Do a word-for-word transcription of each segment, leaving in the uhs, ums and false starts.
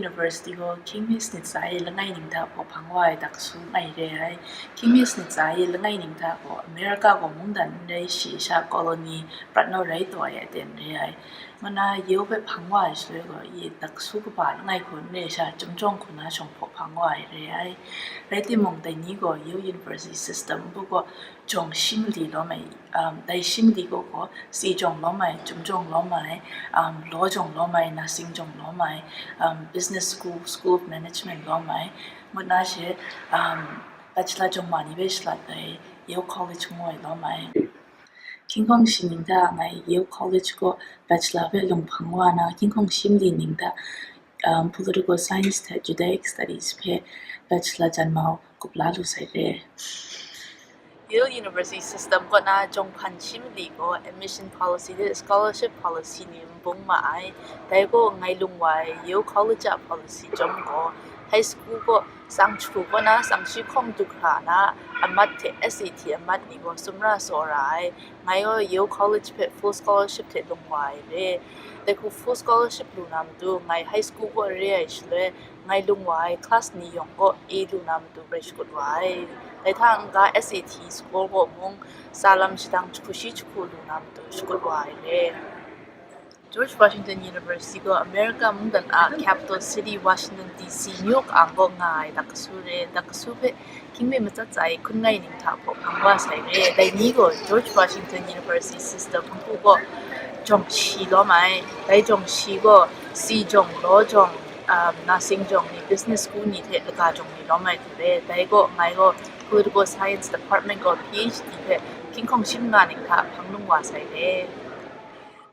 University gaw hkying mi sanit tsa e langai ning hta hpaw hpang wa ai dak su ngai re ai. Hkying mi sanit tsa e langai ning hta gaw America gaw mungdan n rai shi sha colony prat naw rai taw ai aten re ai. Ngu na Yale hpe hpang wa ai shaloi gaw, i dak su kaba langai hku n rai sha, chyum jawng hku na shawng hpaw hpang wa ai re ai. Rai timung, dai ni gaw Yale University system npu gaw jawng shi mali lawm ai, um, dai shi mali gaw gaw, si jawng lawm ai, chyum jawng lawm ai, um, law jawng lawm ai, nursing jawng lawm ai, um, business school, school of management lawm ai, ngut na she, um, bachelor jawng ma ni hpe shalat ai, Yale College ngu ai lawm ai. Hkying hkawng shi ning hta ngai Yale College gaw bachelor hpe lung hpang wa na, hkying hkawng shi mali ning hta, um, political science hte Judaic studies hpe bachelor jan mau kup la lu sai re. Yale University system kaw na jawng hpan shi mali gaw admission policy hte scholarship policy ni n bung ma ai. Dai gaw ngai lung wa ai Yale College a policy chyawm gaw, high school gaw tsang jahku kaw na tsang shi hkawng du hkra na amat hte S A T amat ni gaw sumra tsaw ra ai. Ngai gaw Yale College hpe full scholarship hte lung wa ai re. Dai hku full scholarship lu na matu ngai high school kaw re ai shaloi, ngai lung wa ai class ni yawng kaw A lu na matu grai shakut wa ai. Dai hta n-ga S A T score kaw mung, tsa lam shadang jahku shi jahku lu na matu shakut wa ai re. George Washington University gaw America mungdan a capital city Washington D C New York ang gaw nga ai dak kasu re. Dak kasu hpe hkying mi matsat tsa e hkun ngai ning hta hpaw hpang wa sai re. Dai ni gaw George Washington University system npu gaw jawng shi lawm ai. Dai jawng shi gaw si jawng, law jawng, um, nursing jawng ni, business school ni hte laga jawng ni lawm ai hte re. Dai gaw ngai gaw political science department gaw P H D hpe hkying hkawng shi manga ning hta hpang lung wa sai re.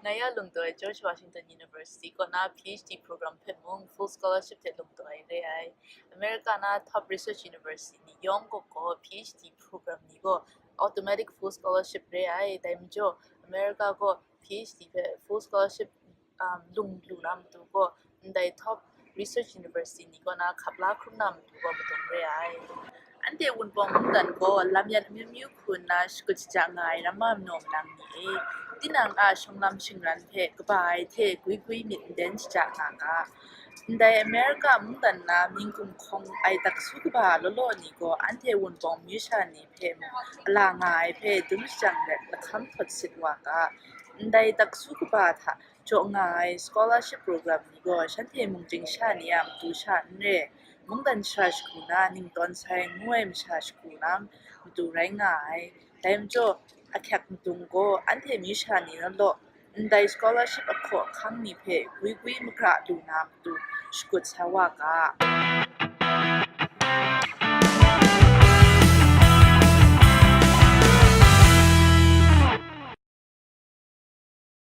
Ngai ya lung taw ai George Washington University kaw na P H D program hpe mung full scholarship hte lung taw ai re ai. America na top research university ni yawng gaw gaw P H D program ni gaw automatic full scholarship re ai. Dai majaw America gaw P H D hpe full scholarship, um, lung lu na matu gaw ndai top research university ni kaw na hkap la hkrum na matu gaw madung re ai. Anhte Wunpawng mungdan gaw lam yan amyu myu hku nna shakut shaja nga ai ramma manaw manang ni e, tinang a shawng lam shingran hpe kaba ai hte gwi gwi myit n den shaja nga ga. Ndai America mungdan na mying kumhkawng ai dak su kaba law law ni gaw anhte Wunpawng amyu sha ni hpe mung a la nga ai hpe dum shajang let lahkam htawt sit wa ga. Ndai dak su kaba hta jaw nga ai scholarship program ni gaw shanhte mung chying sha ni a matu sha n re, mungdan shara shagu na ning tawn sai ngu ai masha shagu na matu rai nga ai. Dai majaw, ahkyak madung gaw anhte amyu sha ni na law, ndai scholarship ahkaw ahkang ni hpe gwi gwi magra lu na matu shakut sa wa ga.